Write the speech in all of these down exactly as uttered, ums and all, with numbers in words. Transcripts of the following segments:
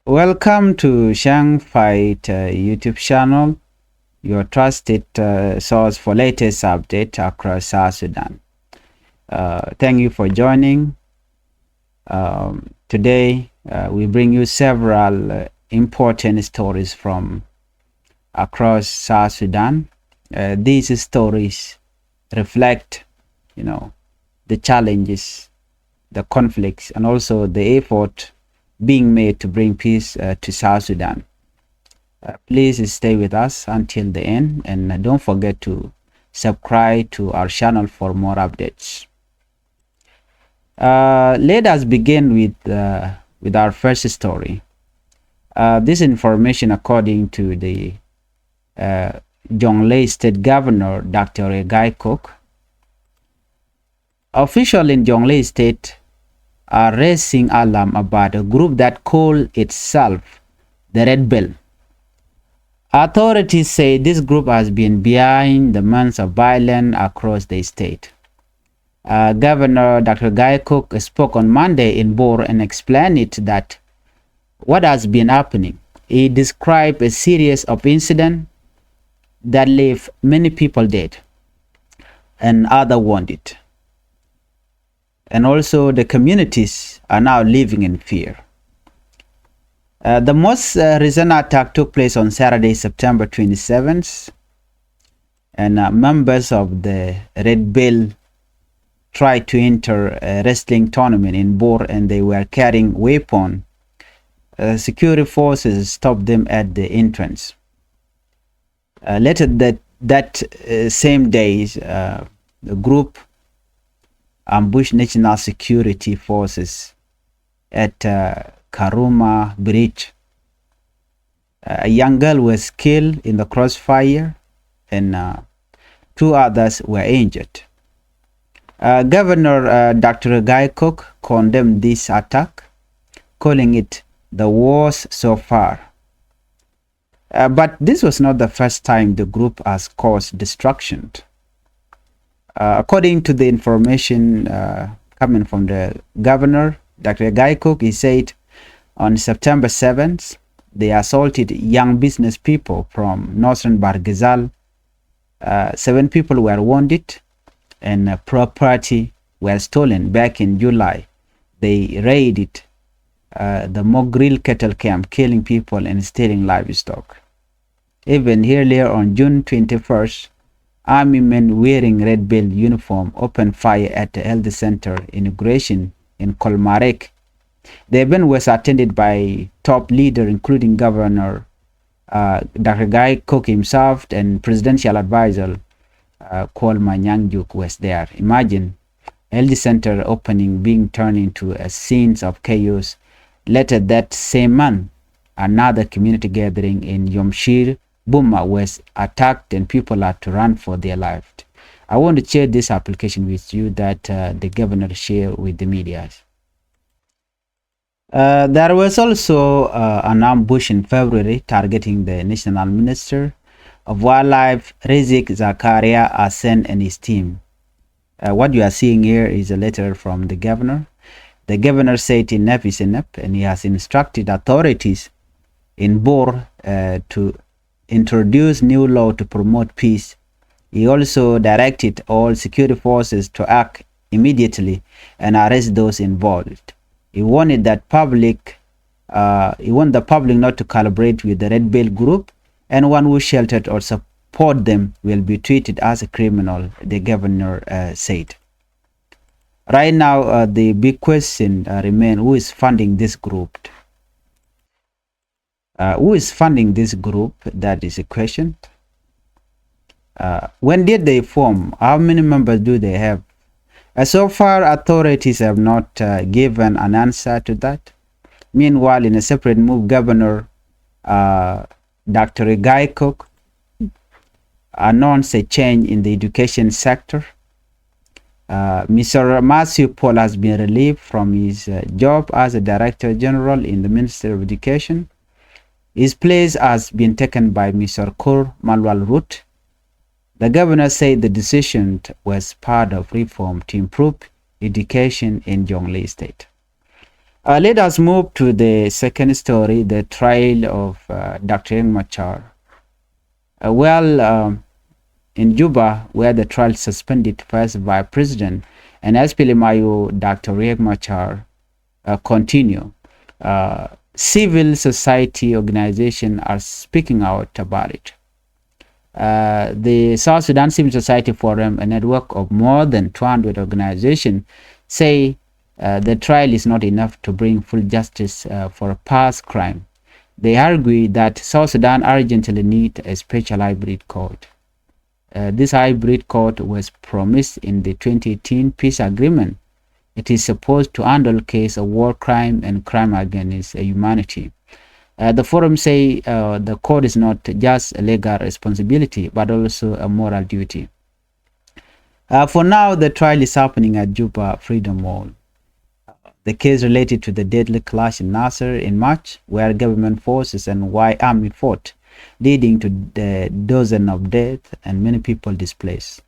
Welcome to Shang Fight uh, YouTube channel, your trusted uh, source for latest update across South Sudan. Uh, thank you for joining. Um, today, uh, we bring you several uh, important stories from across South Sudan. Uh, these stories reflect, you know, the challenges, the conflicts, and also the effort being made to bring peace uh, to South Sudan. Uh, please stay with us until the end, and uh, don't forget to subscribe to our channel for more updates. Uh, let us begin with uh, with our first story. Uh, this information, according to the uh, Jonglei State Governor, Doctor Regai Kok. Officials in Jonglei State are raising alarm about a group that call itself the Red Belt. Authorities say this group has been behind the months of violence across the state. Uh, Governor Doctor Gai Kok spoke on Monday in Bor and explained it that what has been happening. He described a series of incidents that left many people dead and other wounded. And also the communities are now living in fear. Uh, the most uh, recent attack took place on Saturday, September twenty-seventh, and uh, members of the Red Belt tried to enter a wrestling tournament in Bor, and they were carrying weapon. Uh, security forces stopped them at the entrance. Uh, later that, that uh, same day, uh, the group ambushed National Security Forces at uh, Karuma Bridge. Uh, a young girl was killed in the crossfire, and uh, two others were injured. Uh, Governor uh, Doctor Gai Kok condemned this attack, calling it the worst so far. Uh, but this was not the first time the group has caused destruction. Uh, according to the information uh, coming from the governor, Doctor Gai Kok, he said on September seventh, they assaulted young business people from northern Bargazal. Uh, seven people were wounded and uh, property were stolen back in July. They raided uh, the Mogril cattle camp, killing people and stealing livestock. Even earlier on June twenty-first, army men wearing Red Belt uniform opened fire at the health center inauguration in Kolmarek. The event was attended by top leaders including Governor uh, Doctor Gai Kok himself and presidential advisor uh, Kuol Manyang Juk was there. Imagine, L D Center opening being turned into a scene of chaos. Later that same month, another community gathering in Yomshir, Buma, was attacked and people had to run for their life. I want to share this application with you that uh, the governor shared with the media. Uh, there was also uh, an ambush in February targeting the National Minister of Wildlife, Rizik Zakaria Asen, and his team. Uh, what you are seeing here is a letter from the governor. The governor said enough is enough, and he has instructed authorities in Bor uh, to introduce new law to promote peace. He also directed all security forces to act immediately and arrest those involved. He wanted that public, uh, he wanted the public not to collaborate with the Red Belt group. Anyone who sheltered or support them will be treated as a criminal, the governor uh, said. Right now, uh, the big question uh, remain: who is funding this group? Uh, who is funding this group? That is a question. Uh, when did they form? How many members do they have? Uh, so far, authorities have not uh, given an answer to that. Meanwhile, in a separate move, Governor uh, Doctor Gai Kok announced a change in the education sector. Uh, Mister Matthew Paul has been relieved from his uh, job as a Director General in the Ministry of Education. His place has been taken by Mister Kur Malwal Root. The governor said the decision was part of reform to improve education in Jonglei State. Uh, let us move to the second story, the trial of uh, Doctor Riek Machar. Uh, well, um, in Juba, where the trial suspended First Vice President and S P L M I O Doctor Riek Machar uh, continue, uh, civil society organizations are speaking out about it. Uh, the South Sudan Civil Society Forum, a network of more than two hundred organizations, say uh, the trial is not enough to bring full justice uh, for past crime. They argue that South Sudan urgently need a special hybrid court. Uh, this hybrid court was promised in the twenty eighteen peace agreement. It is supposed to handle case of war crime and crime against uh, humanity. Uh, the forum say uh, the court is not just a legal responsibility, but also a moral duty. Uh, for now, the trial is happening at Juba Freedom Hall. The case related to the deadly clash in Nasser in March, where government forces and white army fought, leading to the dozen of deaths and many people displaced.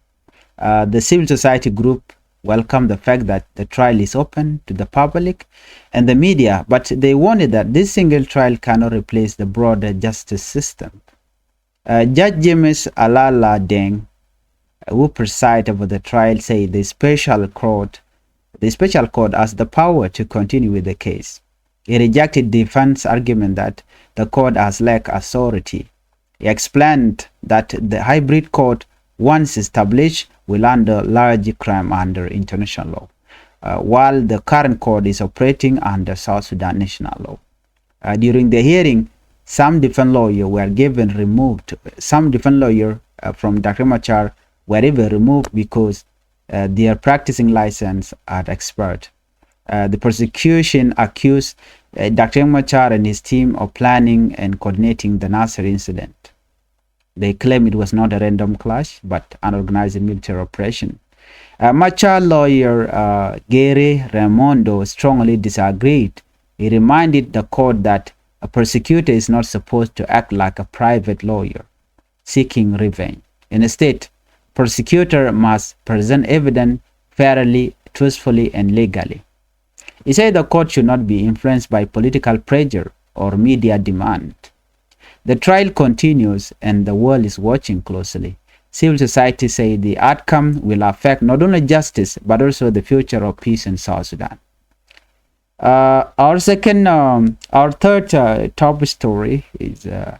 Uh, the civil society group welcomed the fact that the trial is open to the public and the media, but they warned that this single trial cannot replace the broader justice system. Uh, Judge James Alala Deng, who presided over the trial, said the special court, the special court has the power to continue with the case. He rejected defense argument that the court has lack authority. He explained that the hybrid court, once established, will handle large crime under international law, uh, while the current court is operating under South Sudan national law. Uh, during the hearing, some defense lawyers were given removed. Some defense lawyers uh, from Doctor Machar were even removed because uh, their practicing license had expired. Uh, the prosecution accused uh, Doctor Machar and his team of planning and coordinating the Nasser incident. They claim it was not a random clash, but an organized military operation. Uh, Machar lawyer uh, Gary Raimondo strongly disagreed. He reminded the court that a prosecutor is not supposed to act like a private lawyer seeking revenge. Instead, prosecutor must present evidence fairly, truthfully, and legally. He said the court should not be influenced by political pressure or media demand. The trial continues and the world is watching closely. Civil society say the outcome will affect not only justice but also the future of peace in South Sudan. Uh, our second, um, our third uh, top story is uh,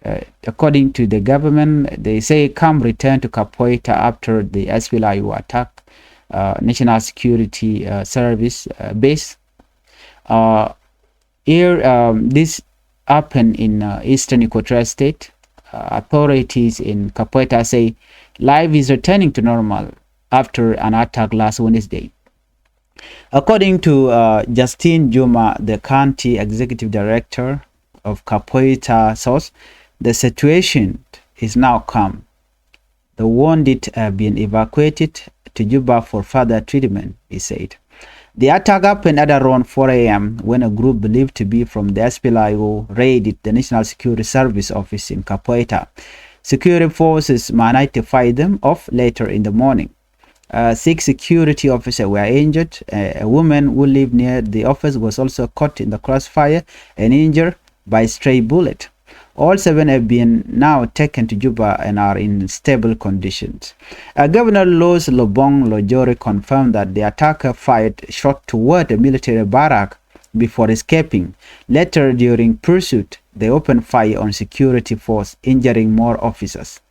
uh, according to the government, they say calm return to Kapoeta after the S P L M I O attack uh, National Security uh, Service uh, base. Uh, here, um, this happened in uh, eastern Equatoria State. Uh, authorities in Kapoeta say life is returning to normal after an attack last Wednesday. According to uh, Justine Juma, the county executive director of Kapoeta South, the situation is now calm. The wounded have been evacuated to Juba for further treatment, he said. The attack happened at around four a m when a group believed to be from the S P L M I O raided the National Security Service office in Kapoeta. Security forces managed to fight them off later in the morning. Uh, six security officers were injured. A, a woman who lived near the office was also caught in the crossfire and injured by a stray bullet. All seven have been now taken to Juba and are in stable conditions. Uh, Governor Louis Lobong Lojori confirmed that the attacker fired shot toward a military barrack before escaping. Later, during pursuit, they opened fire on security force, injuring more officers.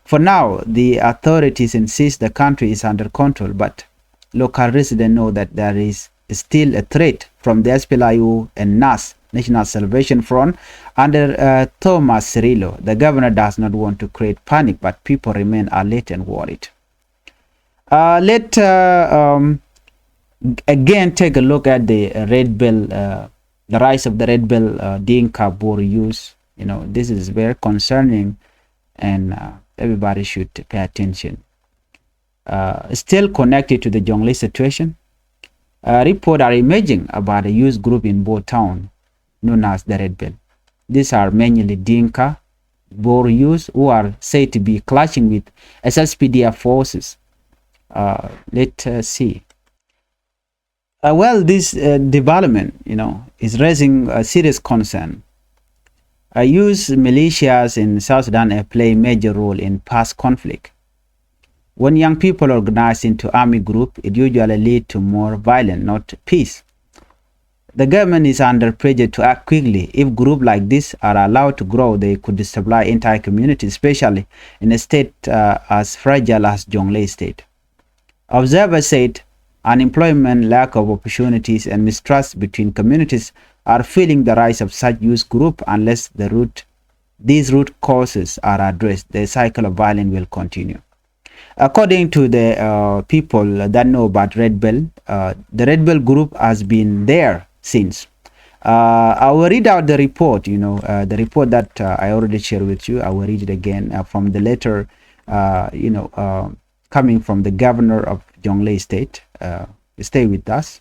For now, the authorities insist the country is under control, but local residents know that there is still a threat from the S P L M I O and NAS, National Salvation Front, under uh, Thomas Cirillo. The governor does not want to create panic, but people remain alert and worried. Uh, let uh, um, again take a look at the uh, red belt, uh, the rise of the red belt uh, Dinka Bor youth. You know, this is very concerning, and uh, everybody should pay attention. Uh, still connected to the Jonglei situation, uh, reports are emerging about a youth group in Bor town known as the Red Belt. These are mainly Dinka Bor youth who are said to be clashing with S S P D F forces. Uh, let us see. Uh, well, this uh, development, you know, is raising a serious concern. Uh, youth militias in South Sudan have played a major role in past conflict. When young people organize into army group, it usually lead to more violence, not peace. The government is under pressure to act quickly. If groups like this are allowed to grow, they could destabilize entire communities, especially in a state uh, as fragile as Jonglei State. Observers said unemployment, lack of opportunities, and mistrust between communities are fueling the rise of such youth group. Unless the root, these root causes are addressed, the cycle of violence will continue. According to the uh, people that know about Red Belt, uh, the Red Belt group has been there since. Uh, I will read out the report, you know, uh, the report that uh, I already shared with you. I will read it again uh, from the letter, uh, you know, uh, coming from the governor of Jonglei State. Uh, stay with us.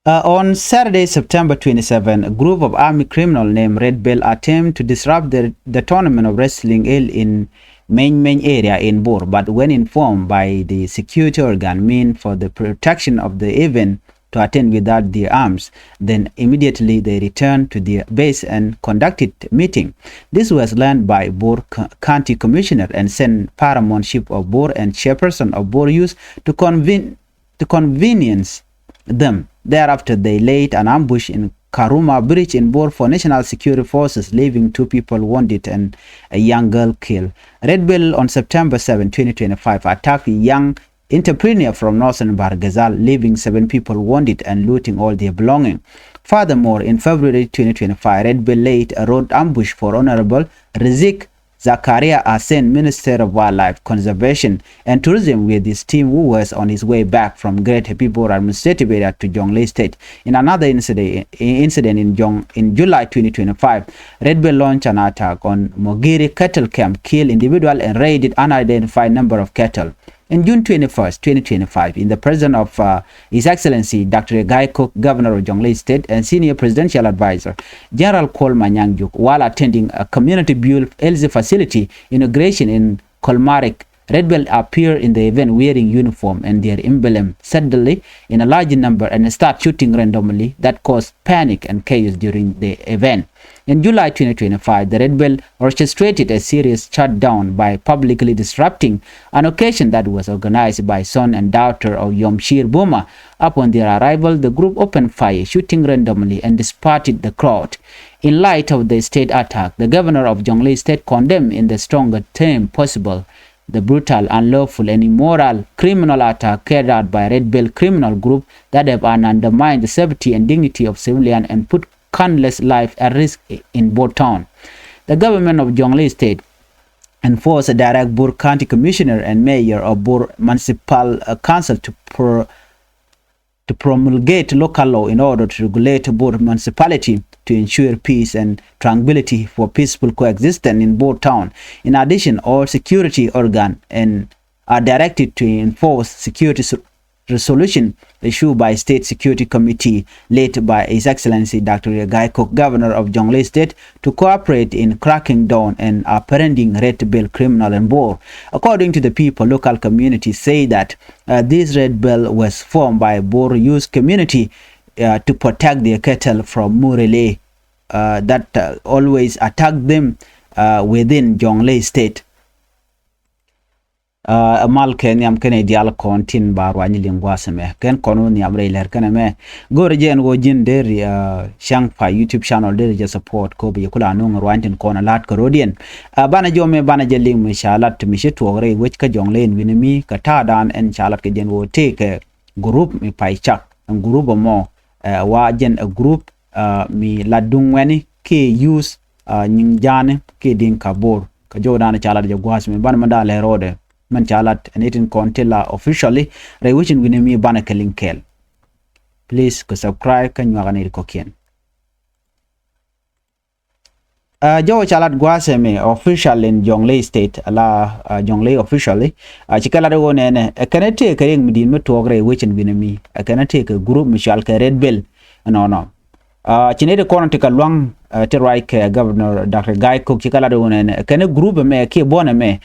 Uh, on Saturday, September twenty-seven, a group of army criminals named Red Belt attempt to disrupt the, the tournament of wrestling held in Main Main area in Bor, but when informed by the security organ meant for the protection of the event to attend without their arms, then immediately they returned to their base and conducted meeting. This was learned by Bor Co- County Commissioner and sent paramountship of Bor and chairperson of Bor Youth to convene to convenience them. Thereafter, they laid an ambush in Karuma Bridge in Bor for National Security Forces, leaving two people wounded and a young girl killed. Red Belt on September seventh, twenty twenty-five, attacked a young entrepreneur from northern Bahr el Ghazal, leaving seven people wounded and looting all their belongings. Furthermore, in February twenty twenty-five, Red Belt laid a road ambush for Honorable Rizieq Zakaria Hussain, Minister of Wildlife Conservation and Tourism, with his team, who was on his way back from Greater Pibor Administrative Area to Jonglei State. In another incident, incident in, Jong, in July twenty twenty-five, Red Belt launched an attack on Mogiri cattle camp, killed individual and raided unidentified number of cattle. In June twenty-first, twenty twenty-five, in the presence of uh, His Excellency Doctor Riek Gai Kok, Governor of Jonglei State, and Senior Presidential Advisor General Kuol Manyang Juuk, while attending a community built health facility inauguration in Kolmarik, Red Belt appeared in the event wearing uniform and their emblem, suddenly in a large number, and start shooting randomly that caused panic and chaos during the event. In July twenty twenty-five, the Red Belt orchestrated a serious shutdown by publicly disrupting an occasion that was organized by son and daughter of Yomshir Boma. Upon their arrival, the group opened fire, shooting randomly, and dispersed the crowd. In light of the state attack, the governor of Jonglei State condemned in the strongest term possible the brutal, unlawful, and immoral criminal attack carried out by Red Belt criminal group that have undermined the safety and dignity of civilians and put countless lives at risk in Bor Town. The government of Jonglei State enforced a direct Bor County Commissioner and Mayor of Bor Municipal uh, Council to pro- to promulgate local law in order to regulate Bor municipality to ensure peace and tranquility for peaceful coexistence in Bor Town. In addition, all security organs and are directed to enforce security s- resolution issued by State Security Committee led by His Excellency Doctor Riek Gai Kok, Governor of Jonglei State, to cooperate in cracking down and apprehending Red Belt criminal in Bor. According to the people, local communities say that uh, this Red Belt was formed by Bor youth community uh, to protect their cattle from Murle uh, that uh, always attack them uh, within Jonglei State. Uh, mal kɛ nhiam kɛnɛ dial kɔn tin ba ruany liŋ gua̱a̱th ɛmɛ kɛn kɔn wä nhiam rɛy lɛr kɛnɛ mɛ. Go̱rɛ jɛ ɛn wä ji̱n deri uh, caŋ pa YouTube channel deri jɛ support ko bi jɛ kula nuŋ ruany tin kɔn a lat kɛ rodiɛn. Uh, banɛ jɔ mɛ banɛ jɛ liŋ mi ca lat mi ci tuɔk rɛy wec kä Jonglei in wi̱ni mi kɛ ta̱a̱ dan ɛn ca lat kɛ jɛn wä tëë kɛ group mi pay cak ɛn group ɛmɔ. Uh, wa jɛn a group uh, mi lat duŋ wɛni kɛ youth uh, nyiŋ ja̱a̱ni kɛ diŋ ka Bor. Kä jɔw dan ca lat jɛ gua̱a̱th mi banɛ mɛ da̱a̱ lɛ rɔɔdɛ mɛn ca lat ɛn itin kɔn ti la officially rɛy wecin wi̱ni mi banɛ kɛ liŋ kɛɛl. Please kɛ subscribe kä nyuakä ni kɔkiɛn. Uh, jɔw ca lat gua̱a̱th ɛmɛ official in Jonglei State la uh, Jonglei officially. Uh, ci kɛ lat ɣöö nɛnɛ ɛ kɛn ɛ tëë kɛ riɛk mi di̱i̱t mi tuɔɔk rɛy wecin wi̱ni mi ɛ kɛn ɛ tëë kɛ group mi cual kɛ Red Belt. Nɔnɔ. Ci nɛy ti kɔn ti kɛ luaŋ ti ruac kɛ Governor Doctor Gai Kok ci kɛ lat wun ɛn kɛn group ɛmɛ kiɛ buɔ̱n ɛmɛ,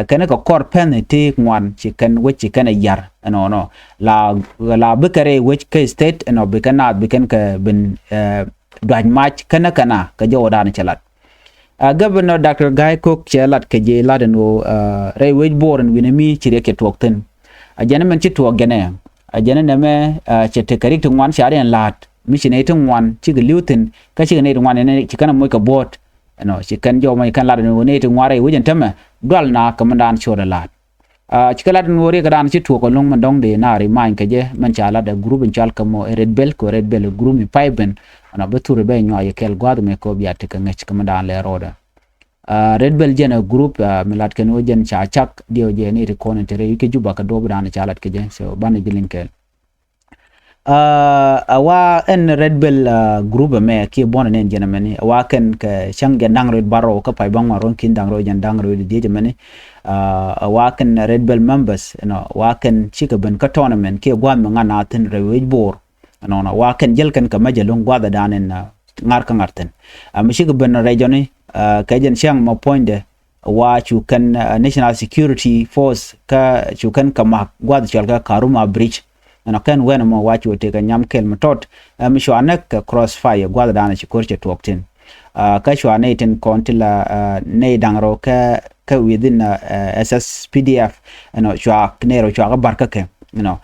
kɛn kɛ kɔr pɛn ti ŋuan ci kɛn wec ci kɛn ɛ yar ɛnɔnɔ. La, la bikɛ rɛy wec kä state ɛnɔ bikɛ naath bikɛn kɛ bin duac mac kɛn kɛn a kɛ jɔwdan cɛ lat. Governor Doctor Gai Kok cɛ lat kɛ ji̱ lat ɛn ɣöö rɛy wec Bor ɛn wi̱nɛ mi ci riɛk cɛ tuɔɔk thi̱n. A jɛn mɛn ci tuɔɔk jɛnɛ, a jɛn nɛmɛ cɛ tekɛ rik ti ŋuan ca riɛn la̱a̱t mi ci nɛy ti ŋuan cikɛ li̱w thi̱n kä cikɛ nɛy ti ŋuan ɛn ci kɛn a moc kɛ buɔ̱ɔ̱t. Ɛnɔ ci kɛn jɔw mɔ ci kɛn lat ɛn ɣöö nɛy ti ŋuan rɛy wec ɛn tämɛ dual na kɛ mɛn daan ciöt ɛ la̱a̱t. Ci kɛ lat ɛn ɣöö riɛk kɛ daan ci tuɔɔk ɛlɔ̱ŋ mɛn dɔ̱ŋ dee naar imany kɛ jɛ mɛn ca lat ɛ group in cɔal kɛ mɔ ɛ Red Belt kɛ Red Belt ɛ group in pay ben. Ɛnɔ bi thur ɛ bɛ nyuac ɛ kɛl gua̱a̱th mɛ kɛ ɣöö bia tekɛ ŋäc kɛ mɛn daan lɛ rɔɔdɛ. Red Belt jɛn ɛ group mi lat kɛn wä jɛn ca cak diɛw jɛ ni ti kɔn in te rɛy wi̱c kä Juba kɛ duɔ̱p dan ca lat kɛ jɛ. So banɛ ji̱ liŋ kɛɛl. A wa ɛn Red Belt group ɛmɛ kiɛ buɔ̱n ɛn jɛn ɛmɛni a wa kɛn kɛ cäŋ jɛn da̱ŋ rɛw barɔw kä pay bäŋuan ruɔ̱n ki̱n da̱ŋ rɛw jɛn da̱ŋ rɛw diec ɛmɛni. A wa kɛn Red Belt members ɛnɔ wa kɛn cikɛ ben kä tournament kiɛ gua̱a̱th mi ŋa̱n a thi̱n rɛy wec Bor. Ɛnɔnɔ wa kɛn jäl kɛn kɛ mɛcɛ lo̱ŋ gua̱a̱th ɛ dan in ŋa̱r kä ŋa̱r thi̱n. A mi cikɛ ben rɛy jɔni kɛ jɛn cäŋ mɔ puɔ̱nydɛ wa cu kɛn National Security Force kä cu kɛn kɛ mak gua̱a̱th cɔal kɛ Karuma Bridge. Ɛnɔ kɛn wɛn ɛmɔ wa cu tekɛ nyam kɛl mi tɔt mi cua näk kɛ crossfire gua̱a̱th dan ci ko̱r cɛ tuɔɔk thi̱n. Kä cua nɛy tin kɔn ti la nɛy da̱ŋ rɛw kä within SSPDF ɛnɔ cua nɛy rɛw cua kä bar kä kɛ. Ɛnɔ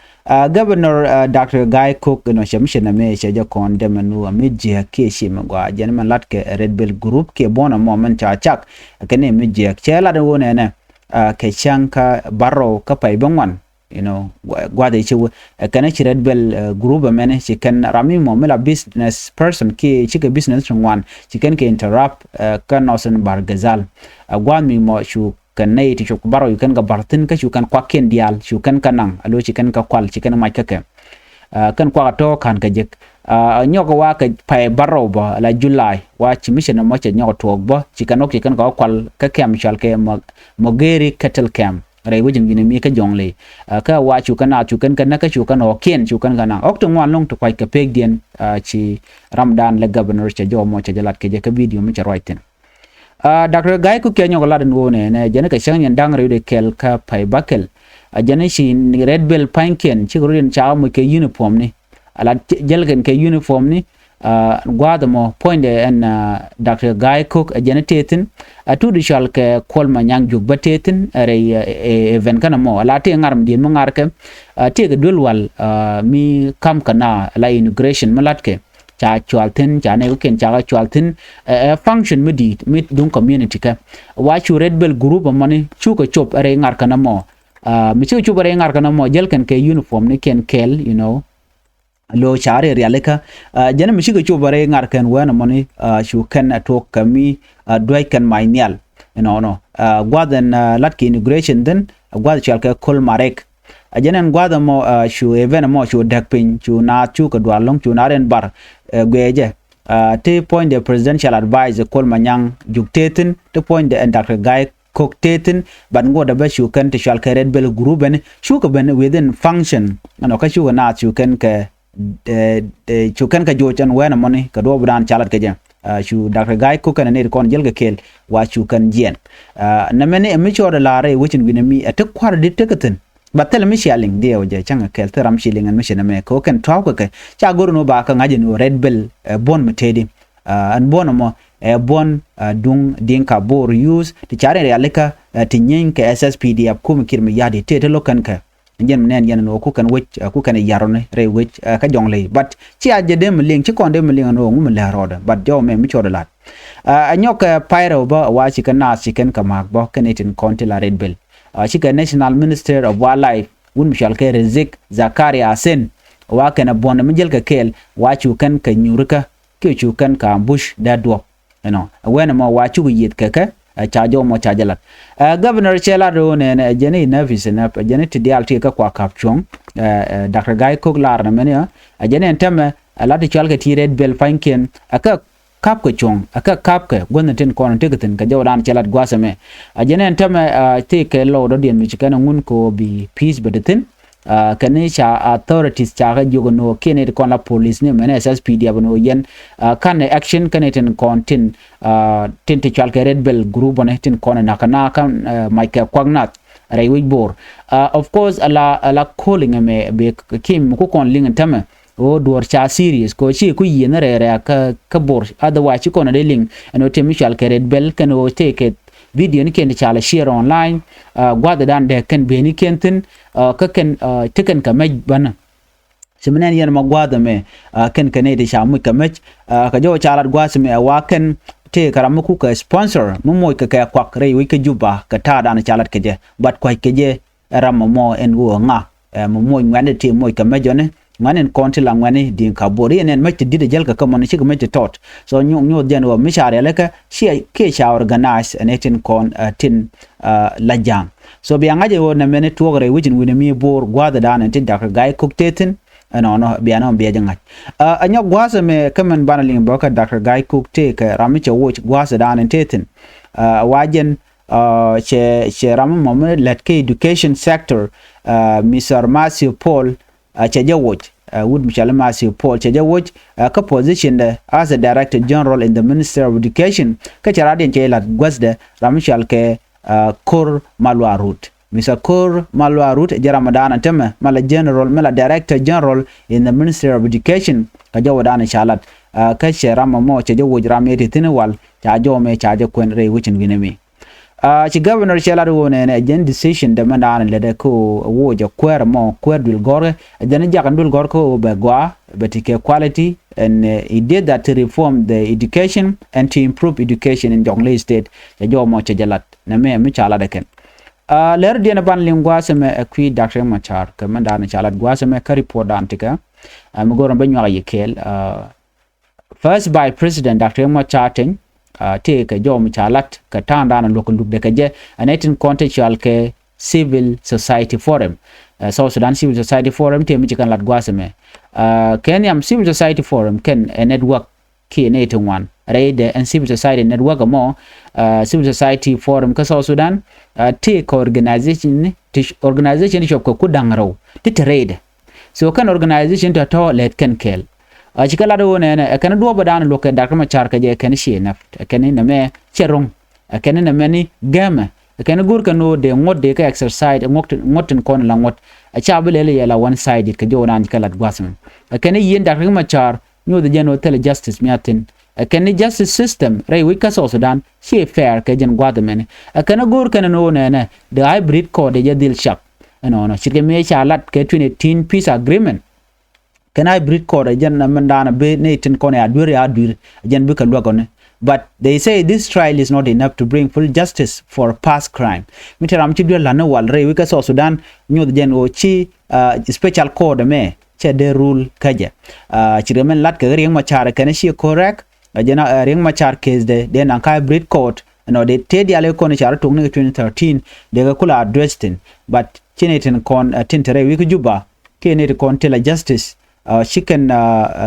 Governor Doctor Gai Kok ɛnɔ cɛ mi cɛ nɛ mi cɛ jɛ kɔn dɛmɛ nu a mi jiɛ kiɛ ci mi gua jɛn mɛn lat kɛ Red Belt group kiɛ buɔ̱n ɛmɔ mɛn ca cak kɛ ni mi jiɛ cɛ lat wun ɛnɛ kɛ cäŋ kä barɔw kä pay bäŋuan. You know, gua̱dhi ci wä kɛn ci Red Belt group ɛmɛni ci kɛn ram mi mɔ mi la business person kiɛ cikɛ business ti ŋuan ci kɛn kɛ interrupt kä Northern Bahr el Ghazal. Gua̱a̱th mi mɔ cu kɛn nɛy ti cop kɛ barɔw cu kɛn kɛ bar thi̱n kä cu kɛn kuakiɛn diaal cu kɛn kɛ naŋ a lo̱c ci kɛn kɛ kual ci kɛn mac kä kɛ. Kɛn kuak a tɔ̱ ka̱n kɛ jek nyɔk wa kɛ pay barɔw bä la July wa ci mi cɛ nɔmɔ cɛ nyɔk tuɔɔk bä ci kɛn ɣɔk ci kɛn kɛ kual kä kɛm cual kɛ Mogeri Cattle Camp rɛy wecin wi̱nɛ mi kä Jɔŋley. Kä wa cu kɛn a cu kɛn kɛ näk kä cu kɛn ɣɔkiɛn cu kɛn kɛ naŋ ɣɔk ti ŋuan lo̱ŋ ti kuac kɛ pekdiɛn. Ci ramdan lɛ governor cɛ jɔw mɔ cɛ jɛ lat kɛ jɛ kä video mi cɛ ruac thi̱n. Doctor Gai Kok cɛ nyɔk lat in wonɛ nɛ jɛn kɛ cäŋ yɛn da̱ŋ rɛw de kɛl kä pay bäkɛl. A jɛn ci Red Belt pa̱nykiɛn cikɛ rut in ca muc kɛ uniform ni. A lat jäl kɛn kɛ uniform ni. Gua̱a̱th ɛmɔ puɔ̱nydɛ ɛn Doctor Gai Kok a jɛn tëë thi̱n. A tut cual kɛ Kuɔl Manyaŋ Juk bä tëë thi̱n rɛy event kɛn ɛmɔ a la tëë ŋa̱r mi di̱i̱t mi ŋa̱r kɛ. Tëë kɛ duel wal mi kam kɛ na a la inauguration mi lat kɛ. Ca cual thi̱n ca nɛy kɔ̱kiɛn ca kɛ cual thi̱n. Ɛ function mi di̱i̱t mi duŋ community kɛ wa cu Red Belt group ɛmɔni cukɛ cop rɛy ŋa̱r kɛn ɛmɔ. Mi cikɛ cop rɛy ŋa̱r kɛn ɛmɔ jäl kɛn kɛ uniform ni kɛn kɛl you know. Lo ca rɛy rialikä jɛn mi cikɛ cop rɛy ŋa̱r kɛn wɛn ɛmɔni cu kɛn ɛ tuɔk kɛ mi duäc kɛn mac nhial. Ɛnɔnɔ gua̱th ɛn lat kɛ inauguration thi̱n gua̱th cual kɛ Kuɔl Marek. A jɛn ɛn gua̱th ɛmɔ cu event ɛmɔ cu däk piny cu naath cukɛ dual lo̱ŋ cu naath ɛn bar guɛɛcɛ. Ti puɔ̱nydɛ presidential advice Kuɔl Manyaŋ Juk tëë thi̱n ti puɔ̱nydɛ ɛn Doctor Gai Kok tëë thi̱n. But ŋuɔ̱t ɛ bä cu kɛn ti cual kɛ Red Belt group ɛn cukɛ ben within function ɛnɔ kä cukɛ naath cu kɛn kɛ cu kɛn kɛ joc ɛn wɛn ɛmɔni kɛ duɔɔp dan ca lat kɛ jɛ. Cu Doctor Gai Kok kɛn ɛ nɛy ti kɔn jäl kɛ kɛl wa cu kɛn jiɛn. Nɛmɛni ɛ mi cɔɔdɛ la̱r ɛ wecin wi̱nɛ mi ɛ ti kua̱r di tekɛ thi̱n. Ba thil mi cia liŋ diɛw jɛ cäŋ kɛl thil ram ci liŋ ɛn mi ci nɛmɛ kɛ ɣöö kɛn tua̱a̱k kɛ kɛ ca go̱r ni wä ba kä ŋa̱c ɛn ɣöö Red Belt ɛ buɔ̱n mi tëëdi. Ɛn buɔ̱n ɛmɔ ɛ buɔ̱n duŋ Dinka Bor youth ti ca rin rialikä ti nyieeny kɛ SSPDF kum Kiir Mayardit tëë ti lo̱k kɛn kɛ. Jɛn mi nɛn jɛn ɛn ɣöö ku kɛn wec ku kɛn yarɔni rɛy wec kä Jɔŋley but cia jɛ dee mi liŋ ci kɔn dee mi liŋ ɛn ɣöö ŋu mi lɛ rɔɔdɛ but jɔw mɛ mi cɔɔdɛ la̱t. Ɛ nyɔk kɛ pay rɛw bä wa ci kɛn naath ci kɛn kɛ ma̱a̱k bä kɛn itin kɔn ti la Red Belt. Ɛ cikɛ National Minister of Wildlife wun mi cɔal kɛ Rizek Zakaria Asen wa kɛn ɛ buɔ̱ndɛ mi jäl kɛ kɛɛl wa cu kɛn kɛ nyurikä kiɛ cu kɛn kɛ ambush dee duɔ̱p. Ɛnɔ ɛ wɛn ɛmɔ wa cukɛ yieth kɛ kɛ ɛ ca jɔw mɔ ca jɛ lat. Ɛ governor cɛ lat ro̱o̱ nɛɛnɛ ɛ jɛn i̱ nervous enough ɛ jɛn i̱ ti diaal ti kɛ kua ka̱p cuɔ̱ŋ. Ɛ Doctor Gai Kok lar nɛ mɛn i̱ ɛ jɛn ɛn tɛmɛ ɛ lat ti cɔal kɛ ti Red Belt pa̱nykiɛn ɛ kɛ ka̱pkɛ cuɔ̱ŋ ɛ kɛ ka̱pkɛ guäthni tin kɔn in tekɛ thi̱n kɛ jɔwdan cɛ lat gua̱a̱th ɛmɛ. A jɛn ɛn täämɛ a tëëkɛ lɔw dɔ̱diɛn mi ci kɛn a ŋun kɛ ɣöö bi peace bɛ te thi̱n. Kɛn ca authorities ca kɛ jiök ni ɣöö kiɛn i̱ ti kɔn la police ni mɛn S S P D F ni ɣöö yɛn kanɛ action kɛn i̱ tin kɔn tin tin ti cual kɛ Red Belt group ni tin kɔn inak kɛ na kan mac kɛ kuak nath rɛy wi̱c Bor. Of course ala ala calling ɛmɛ bɛ kim ku kɔn liŋ tämɛ ɣöö duɔ̱ɔ̱r ca serious kɛ ɣöö ci ku yieen rɛɛrɛ kä kä Bor, otherwise ci kɔn a dee liŋ ɛn ɣöö ti mi cual kɛ Red Belt kɛn ɣöö tëëkɛ video ni kiɛn ti ca la share online. Gua̱thdan dee kɛn beni kiɛn thi̱n kä kɛn ti kɛn kɛ mec bänä. Ci mi nɛn yɛn ma gua̱a̱th ɛmɛ kɛn kɛ nɛy ti ca muc kɛ mec kɛ jɔw ca lat gua̱a̱th ɛmɛ ɛ wa kɛn tëëkɛ ram mi kukɛ sponsor mi moc kɛ kɛ kuak rɛy wec kä Juba kɛ ta̱a̱dan ca lat kɛ jɛ, but kua̱c kɛ jɛ ɛ ram mɔ mɔ ɛn ɣöö ŋa ɛ mɔ moc ŋuɛ̈tni ti moc kɛ mec jɔni. Ŋuɛ̈tni kɔn ti la ŋuɛ̈tni di̱i̱ŋ ka Bor i̱ ɛn ɛn mec ti di̱t ɛ jäl kɛ kä mɔni cikɛ mec ti tɔt. So nyoth jɛn ɣöö mi ca rialikä ciɛ kiɛ ca organize ɛn ɛ tin kɔn ɛ tin la ja̱a̱ŋ. So bia ŋa̱c ɛ ɣöö nɛ mɛni tuɔɔk rɛy wec in wi̱n ɛ mi Bor gua̱a̱thdan ɛn ti Doctor Gai Kok tëë thi̱n. Ɛnɔnɔ bia nɔ bia jɛ ŋa̱c. Ɛ nyɔk gua̱a̱th ɛmɛ kä mɛn banɛ liŋ bä kä Doctor Gai Kok tëë kɛ ram mi cɛ woc gua̱a̱thdan ɛn tëë thi̱n. Ɛ wa jɛn cɛ cɛ ram mɔ mi lät kä education sector, Mister Matthew Paul cɛ jɛ woc. Wut mi cɔal i̱ Matthew Paul cɛ jɛ woc kä position dɛ as a Director General in the Ministry of Education. Kä cɛ radiɛn cɛ jɛ la̱t guäthdɛ ram mi cɔal kɛ Kor Malwa Rut. Mister Kor Malwa Rut jɛ ram mi da̱a̱n ɛn tämɛ mi la General mi la Director General in the Ministry of Education. Kä jɔwdan ca lat kä cɛ ram mɔ cɛ jɛ woc ram yɛ ti thi̱n wal ca jɔw mɛ ca jɛ kuɛn rɛy wec in wi̱n ɛmi. Ci governor cɛ lat ɣöö nɛnɛ ɛ jɛn decision dɛ mɛn da̱a̱n lɛt ɛ kä ɣöö woc ɛ kuäär ɛmɔ kuäär duël gɔ̱rkɛ ɛ jɛn ɛ jak ɛn duël gɔ̱rkɛ ɣöö bɛ gɔaa bɛ ti kɛ quality and he did that to reform the education and to improve education in Jonglei State. Cɛ jɔw mɔ cɛ jɛ lat nɛ mɛ mi ca lat ɛ kɛn. Lɛr diɛn ɛ ban liŋ gua̱a̱th ɛmɛ ɛ kui̱ Doctor Riek Machar kɛ mɛn da̱a̱n ca lat gua̱a̱th ɛmɛ kä report da̱a̱n tikɛ. Mi go̱r ɛn bä nyuak a yi kɛɛl. First Vice President Doctor Riek Machar Teny tëëkɛ jɔw mi ca lat kɛ ta̱a̱ŋdan luɔ̱k kɛ lukdɛ kɛ jɛ ɛn ɛ tin kɔn te cɔal kɛ Civil Society Forum. South Sudan Civil Society Forum tëë mi ci kɛn lat gua̱a̱th ɛmɛ. Kɛ nhiam Civil Society Forum kɛn ɛ network kiɛ nɛy ti ŋuan rɛydɛ ɛn civil society network ɛmɔ. Civil Society Forum kä South Sudan tëëkɛ organization ti organization ti cuɔp kɛ ku da̱ŋ rɛw ti te rɛydɛ. So kɛn organization tɔ̱tɔ̱ lɛt kɛn kɛɛl. Ci kɛ lat ɣöö nɛnɛ ɛ kɛn duɔ̱ɔ̱p ɛ da̱a̱n luɔ̱k kɛ Doctor Machar kɛ jɛ ɛ kɛn ciɛ nap ɛ kɛn nɛmɛ cɛ ro̱ŋ. Ɛ kɛn nɛmɛ ni gɛmɛ ɛ kɛn go̱r kɛn ɣöö dee ŋuɔ̱t dee kɛ exercise ɛ ŋuɔ̱t tin kɔn la ŋuɔ̱t. Ɛ ca bi lɛl yɛ la one sided kɛ jɔw naan ci kɛ lat gua̱th mɛ. Ɛ kɛn yieen Doctor Machar nyoth jɛn ɣöö thilɛ justice mi a thi̱n. Ɛ kɛn ni justice system rɛy wec kä South Sudan ci fair kɛ jɛn gua̱th mɛni. Ɛ kɛn go̱r kɛn ni ɣöö nɛnɛ the hybrid court ɛ jɛ dhil cak. Ɛnɔnɔ ce̱tkɛ mi ca lat kɛ twenty eighteen peace agreement. Kɛn hybrid court ɛ jɛn mɛn da̱a̱n bi ni tin kɔn ya duer ya duer ɛ jɛn bikɛ luäk ɔni. But they say this trial is not enough to bring full justice for past crime. Mi te ram ci duer la̱t ni wal rɛy wec kä South Sudan nyoth jɛn ɣöö ci special court ɛmɛ cɛ dee rule kä jɛ. Ci rɛ mɛn lat kɛ Riek Machar kɛn ci correct. Ɛ jɛn Riek Machar case dɛ dee naŋ kä hybrid court ɛnɔ dee tëë diaal kɔn ca rɔ tok ni kɛ twenty thirteen dee kɛ kula address thin. But ci ni tin kɔn tin te rɛy wec kä Juba kiɛ ni ti kɔn ti la justice. Ci kɛn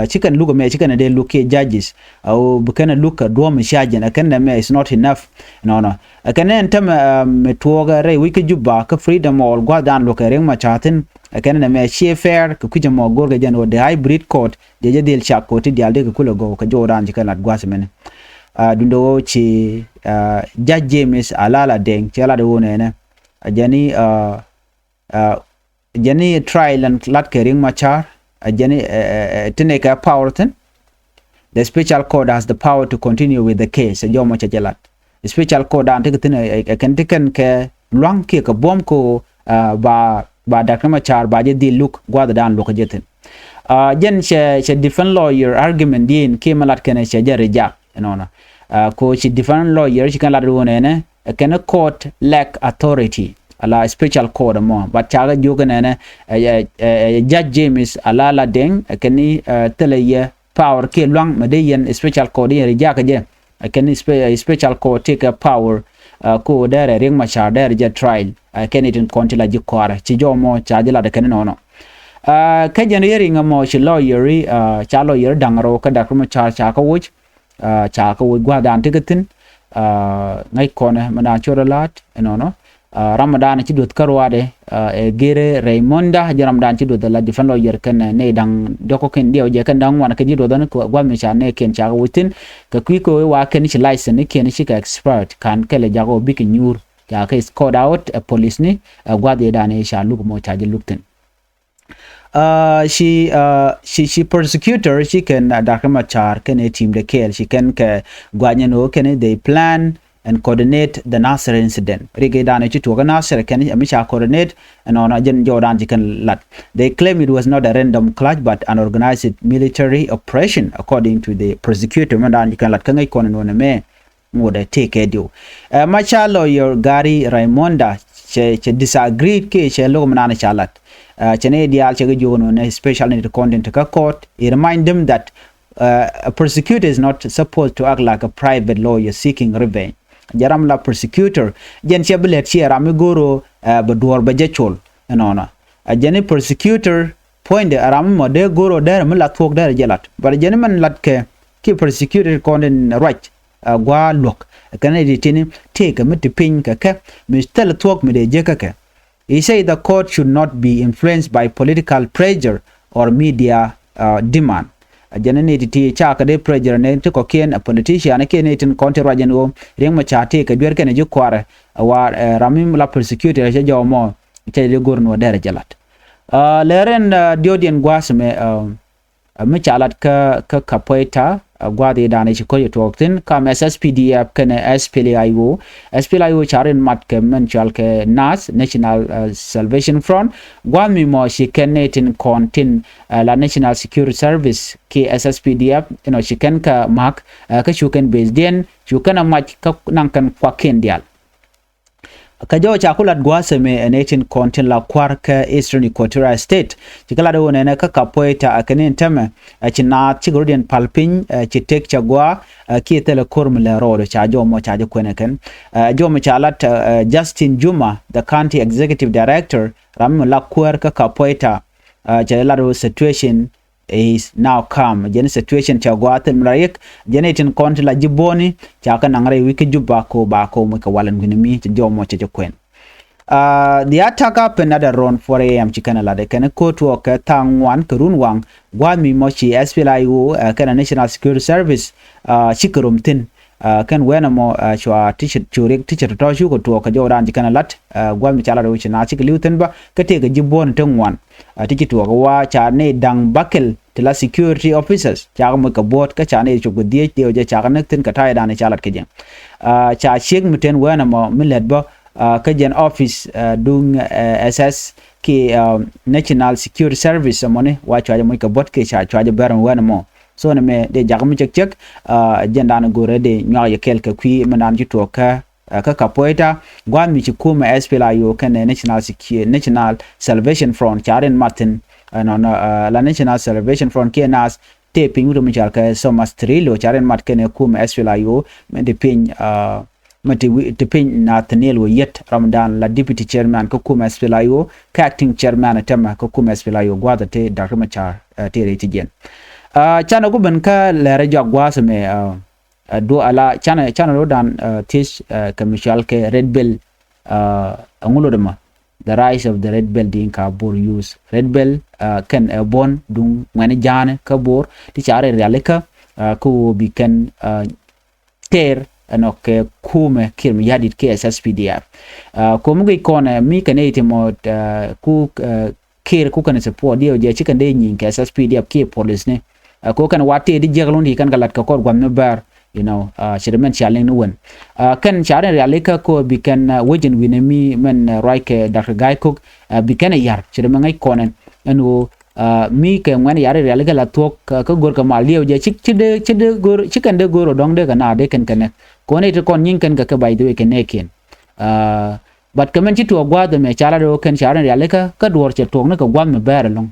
ci kɛn luk ɛmɛ ci kɛn dee luk kiɛ judges. Ɛ ɣöö bi kɛn luk kɛ duɔ̱ɔ̱m cia jɛn ɛ kɛn nɛmɛ is not enough. Nɔnɔ ɛ kɛn ɛn tämɛ mi tuɔɔkɛ rɛy wec kä Juba kä Freedom Hall gua̱thdan luɔ̱k kɛ Riek Machar thi̱n. Ɛ kɛn nɛmɛ ciɛ fair kɛ kui̱c ɛmɔ go̱rkɛ jɛn ɣöö dee hybrid court jɛ jɛ dhil cak kɛ ɣöö ti diaal dee kɛ kulɛ gɔw kɛ jɔwdan ci kɛn lat gua̱th mɛni. Duundɛ ɣöö ci Judge James Alala Deng cɛ lat ɣöö nɛnɛ a jɛn i̱ jɛn i̱ trial ɛn lat kɛ Riek Machar a jɛn i̱ ti nɛy kɛ power thi̱n. The special court has the power to continue with the case. Ɛ jɔmɔ cɛ jɛ lat special court dan ti kɛ thi̱n ɛ kɛn ti kɛn kɛ lua̱ŋ kiɛ kɛ buɔ̱m ko ba ba Doctor Machar ba jɛ dhil luk gua̱th dan luɔ̱k kɛ jɛ thi̱n. Jɛn cɛ cɛ defense lawyer argument diɛn kiɛ mi lat kɛn cɛ jɛ reject. Ɛnɔnɔ ko ci defense lawyer ci kɛn lat ɣöö nɛnɛ ɛ kɛn court lack authority ala special court ɛmɔ, but cakɛ jiök kɛ nɛnɛ ɛ Judge James Alala Deng ɛ kɛn i̱ thilɛ yɛ power kiɛ lua̱ŋ mɛ dee yɛn special court yɛn reject kɛ jɛ. Ɛ kɛn i̱ special court tëëkɛ power ko dɛrɛ Riek Machar dɛrɛ jɛ trial ɛ kɛn i̱ tin kɔn ti la ji̱ kɔaarɛ ci jɔmɔ ca ji̱ lat ɛ kɛn inɔnɔ. Kä jɛn hearing ɛmɔ ci lawyer i̱ ca lawyer da̱ŋ rɛw kä Doctor Machar ca kä woc. Ca kä woc gua̱a̱th dan ti kä thi̱n. Ŋäc kɔnɛ mɛ dan cot ɛ la̱a̱t ɛnɔnɔ. Ɛ, ram dan ci duɔth kä ruaadɛ, ɛ, ɛ Gere Raimonda, jɛ ram dan ci duɔth la defense lawyer kɛn, ɛ, nɛy da̱ŋ diɔ̱k kɛn diɛw jɛ kɛn da̱ŋ ŋuan kɛn ci duɔth ni kɛ gua̱th mi ca nɛy kɛn ca kɛ wä thi̱n. Kɛ kui̱ kɛ ɣöö wa kɛn ci license ni kɛn ci kɛ expired, ka̱n kɛl ɛ jakä ɣöö bikɛ nyuur. Ca kɛ escort out ɛ police ni, ɛ gua̱th ëë dan ëë ca luk mɔ ca jɛ luk thi̱n. Ɛ, ci, ɛ, ci, ci prosecutor ci kɛn, ɛ, Doctor Machar kɛn ɛ team de kɛɛl ci kɛn kɛ guanyɛ ni ɣöö kɛn ɛ they plan and coordinate the Nasir incident. Rik ëë dan ëë ci tuɔɔk kä Nasir kɛn ɛ mi ca coordinate ɛnɔnɔ jɛn jɔw dan ci kɛn lat. They claim it was not a random clash but an organized military operation, according to the prosecutor. Mɛn dan ci kɛn lat kä ŋäc kɔn ɛnɔnɔ mɛ ŋot ɛ tëëkɛ diw. Ɛ, Machar lawyer Gary Raimonda cɛ, cɛ disagree kɛ cɛ lo̱k mi naan ca lat. Ɛ, cɛ ni diaal cɛ kɛ jiök nɔ nɛ special ni ti kɔn tin ti kä court. He remind them that, ɛ, a prosecutor is not supposed to act like a private lawyer seeking revenge. Jɛ ram la prosecutor jɛn cɛ bi lɛt ciɛ ram mi go̱o̱r ɣöö, ɛ, bɛ duɔ̱ɔ̱r bɛ jɛ col ɛnɔnɔ. Ɛ, jɛn i̱ prosecutor puɔ̱nydɛ ɛ ram mi mɔ dee go̱o̱r ɣöö dee ram mi la thuɔ̱k dee rɛ jɛ lat. But jɛn i̱ mɛn lat kɛ ki prosecutor kɔn in ruac, ɛ, gua̱a̱ luɔ̱k. Kɛn i̱ ti tini tëëkɛ mi ti piny kɛ kɛ mi thil thuɔ̱k mi dee jek kä kɛ. He said the court should not be influenced by political pressure or media, uh, demand. Ɛ jɛn ni ti ti ca kɛ dee pressure ni ti kɔ̱kiɛn ɛ politician kiɛn ni tin kɔn ti ruac ɛn ɣöö Riek Machar tëëkɛ duer kɛn ji̱ kuarɛ ɛ wa, ɛ, ram mi la prosecutor cɛ jɔw mɔ cɛ dee go̱r ni wä dɛrɛ jɛ lat. Ɛ, lɛr ɛn, ɛ, diɔt yɛn gua̱a̱th mɛ, ɛ, ɛ, mi ca lat kä, kä Kapoeta, ɛ, gua̱a̱th i̱ da̱a̱n i̱ ci ko̱c ɛ tuɔɔk thi̱n kam S S P D F kɛnɛ S P L A I O. S P L A I O ca rin mat kɛ mɛn cual kɛ NAS, National, ɛ, Salvation Front. Gua̱a̱th mi mɔ ci kɛn ni tin kɔn tin, ɛ, la National Security Service kiɛ S S P D F inɔ ci kɛn kɛ ma̱k, ɛ, kä cu kɛn base diɛn cu kɛn ɛ mac kä naŋ kɛn kuakiɛn diaal. Kä jɔw ca ku lat gua̱a̱th ɛmɛ ɛ nɛy tin kɔn tin la kua̱r kä Eastern Equatoria State. Ci kɛ lat ɛ ɣöö nɛnɛ kä Kapoeta ɛ kɛ ni tämɛ ɛ ci naath cikɛ rɔ̱diɛn pal piny, ɛ ci tëk cɛ gua̱a̱, ɛ kiɛ thilɛ ko̱r mi lɛ rɔɔdɛ ca jɔw mɔ ca jɛ kuɛn ɛ kɛn. Ɛ jɔw mɔ ca lat, ɛ, ɛ Justin Juma, the county executive director, ram mi la kuäär kä Kapoeta, ɛ cɛ lat ɛ ɣöö situation is now calm. Jɛn situation cɛ gua̱a̱th thil mi la riɛk. Jɛn itin kɔn ti la ji̱ buɔ̱ni ca kɛ naŋ rɛy wi̱c kä Juba ko ba ko mi kɛ walɛn wi̱ni mi cɛ jɔw mɔ cɛ jɛ kuɛn. Ɛ, the attack happened at around four A M ci kɛn ɛ lat ɛ kɛn ɛ ko̱ tuɔɔk kɛ tha̱a̱ŋ ŋuan kɛ run waŋ. Gua̱a̱th mi mɔ ci S P L A I O, ɛ, kɛn ɛ National Security Service, ɛ, cikɛ rom thi̱n. Ɛ, kɛn wɛn ɛmɔ, ɛ, cua ti cɛ, cu riɛk ti cɛ tɔ̱tɔ̱ cukɛ tuɔɔk kɛ jɔw dan ci kɛn ɛ lat. Ɛ, gua̱a̱th mi ca lat ɛ wec ci na cikɛ li̱w thi̱n bä kä tëëkɛ ji̱ buɔ̱ni ti ŋuan. Ɛ, ti ci tuɔɔk ɛ wa ca ni da̱ŋ bäkɛl ti la security officers cakɛ moc kɛ buɔ̱ɔ̱t kä ca ni cop kɛ dhieec diɛw jɛ cakɛ näk thi̱n kɛ ta̱yɛ dan ca lat kɛ jɛ. Ɛ, ca ciek mi ten wɛn ɛmɔ mi lät bä, ɛ, kä jɛn office, ɛ, duŋ, ɛ, S S kiɛ, ɛ, National Security Service ɛmɔni wa cuacɛ moc kɛ buɔ̱t kiɛ ca cuacɛ bɛr mi wɛn ɛmɔ. So ni mɛ dee jak mi cɛk cɛk, ɛ, jɛn dan go̱rɛ dee nyuak yɛ kɛl kɛ kui̱ mi dan ci tuɔɔk kä, ɛ, kä Kapoeta, gua̱a̱th mi ci kumɛ S P L A I O kɛnɛ National Secu-, National Salvation Front ca rin mat thi̱n, ɛ, nɔnɔ, ɛ, la National Salvation Front kiɛ NAS tëë piny wut mi cal kɛ Thomas Cirillo ca rin mat kɛnɛ kumɛ S P L A I O mi ti piny, ɛ, mi ti wi-, ti piny Nathaniel Oyet ram dan la deputy chairman kä kumɛ S P L A I O kä acting chairman tämɛ kä kumɛ S P L A I O gua̱a̱th ti Doctor Machar, ɛ, ti rɛy ti jiɛn. Ɛ, canɛ ku ben kä lɛrɛ jɔak gua̱a̱th mɛ, ɛ, Ɛ, duɔ ala canɛ, canɛ rɔ dan, ɛ, thiec, ɛ, kɛ mi cual kɛ Red Belt, ɛ, ɛŋu lot ɛmɔ? The Rise of the Red Belt Dinka Bor Youth. Red Belt, ɛ, kɛn ɛ buɔ̱n duŋ ŋuɛni ja̱a̱nɛ kä Bor ti ca rɛ rialikä, ɛ, kä ɣöö bi kɛn, ɛ, tɛɛr ɛnɔ kɛ kumɛ Kiir Mayardit kɛ S S P D F. Ɛ, komi guic kɔnɛ mi kɛn ɛ iti mɔ, ɛ, ku, ɛ, Kiir ku kɛn support diɛw jɛ ci kɛn dee nyieny kɛ S S P D F kiɛ police ni. Ɛ, ko kɛn wa tëë di jiɛk lun ti kɛn kɛ lat kɛ kɔr gua̱n mi bɛr, you know, ɛ, ci di mɛn cia liŋ ni wen. Ɛ, kɛn ca rin rialikä ko bi kɛn, ɛ, wecin wi̱nɛ mi mɛn, ɛ, ruac kɛ Doctor Gai Kok, ɛ, bi kɛn ɛ yar ci di mɛn ŋäc kɔnɛ ɛn ɣöö, ɛ, mi kɛ ŋuɛn yar rialikä la thuɔ̱k, ɛ, kä go̱r kɛ mal diɛw jɛ ci, ci dee, ci dee go̱r, ci kɛn dee go̱r ɔ dɔ̱ŋ dee kɛ na dee kɛn kɛ nɛk. Ko ni ti kɔn nyieny kɛn kɛ kɛ by the way kɛ nɛɛkiɛn. Ɛ, But kɛ mɛn ci tuɔɔk gua̱a̱th ɛmɛ ca lat ɣöö kɛn ca rin rialikä kä duɔ̱ɔ̱r cɛ tuɔɔk ni kɛ gua̱a̱th mi bɛɛr ɛlɔ̱ŋ.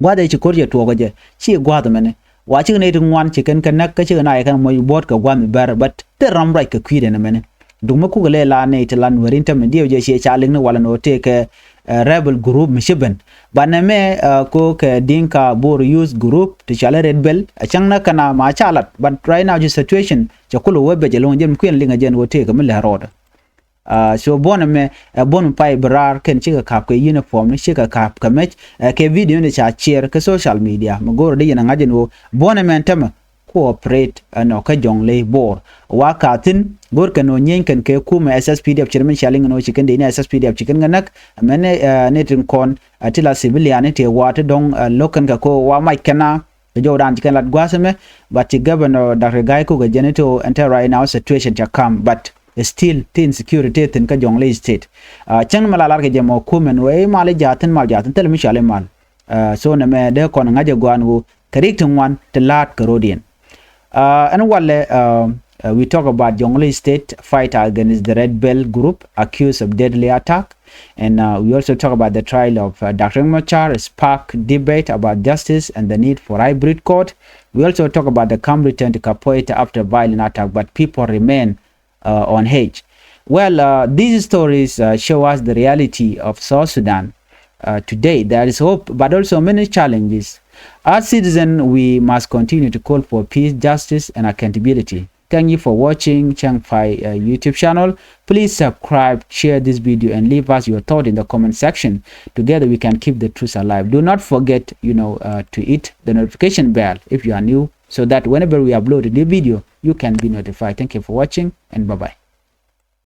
Gua̱a̱th ɛ ci ko̱r cɛ tuɔɔk ɛ jɛ ci gua̱a̱th ɛmɛni. Wa cikɛ nɛy ti ŋuan ci kɛn kɛ näk kä cikɛ na yɛ kɛn moc buɔ̱ɔ̱t kɛ gua̱a̱th mi bɛɛr, but thil ram ruac kɛ kui̱dɛ nɛmɛni. Duŋ mi kukɛ lɛ la nɛy ti la Nuääri in tämɛ diɛw jɛ ciɛ ca lik ni walɛ ni ɣöö tëëkɛ, ɛ, rebel group mi ci ben. But nɛmɛ, ɛ, ko kɛ Dinka Bor Youth Group ti cɔal i̱ Red Belt ɛ cäŋ nä kɛn a ma ca lat, but right now ci situation cɛ kulɛ wee bec ɛlɔ̱ŋ jɛn mi kui̱n liŋ ɛ jɛn ɣöö tëëkɛ mi lɛ rɔɔdɛ. So buɔ̱n ɛmɛ ɛ buɔ̱n mi pay bi raar kɛn cikɛ ka̱p kɛ uniform ni cikɛ ka̱p kɛ mec. Kɛ video ni ca share kɛ social media mi go̱o̱r di yɛn ɛ ŋa̱c ɛn ɣöö buɔ̱n ɛmɛ ɛn tämɛ ku operate ɛnɔ kä Jonglei Bor. Wa ka thi̱n go̱o̱r kɛn ɣöö nyieeny kɛn kɛ kumɛ S S P D F ci rɛ min cia liŋ ɛn ɣöö ci kɛn dee ni S S P D F ci kɛn kɛ näk. Mɛn ni tin kɔn ti la civilian ni ti wa ti dɔ̱ŋ lo̱k kɛn kɛ ko wa mac kɛn a kɛ jɔwdan ci kɛn lat gua̱a̱th ɛmɛ. But ti Governor Doctor Gai Kok ɛ jɛn it ɔ ɛn tɛ right now situation ca calm, but still ti insecurity thi̱n kä Jonglei State. Cäŋ ni mɛ la lar kɛ jɛ mɔ kumɛn wee mal i̱ ja̱thi̱n mal ja̱thi̱n thilɛ mi cɔal i̱ mal. So nɛ mɛ dee kɔn ŋa̱c ɛ gɔaan wu kɛ rik ti ŋuan ti la̱a̱t kɛ ro̱diɛn. Ɛn walɛ we talk about Jonglei State fight against the Red Belt group accused of deadly attack. And we also talk about the trial of Doctor Riek Machar, spark debate about justice and the need for hybrid court. We also talk about the calm return to Capoeira after violent attack, but people remain on edge. Well, these stories show us the reality of South Sudan today. There is hope, but also many challenges. As citizens, we must continue to call for peace, justice, and accountability. Thank you for watching Chiang Fai YouTube channel. Please subscribe, share this video, and leave us your thought in the comment section. Together we can keep the truth alive. Do not forget, you know, to hit the notification bell if you are new, so that whenever we upload a new video, you can be notified. Thank you for watching, and bye-bye.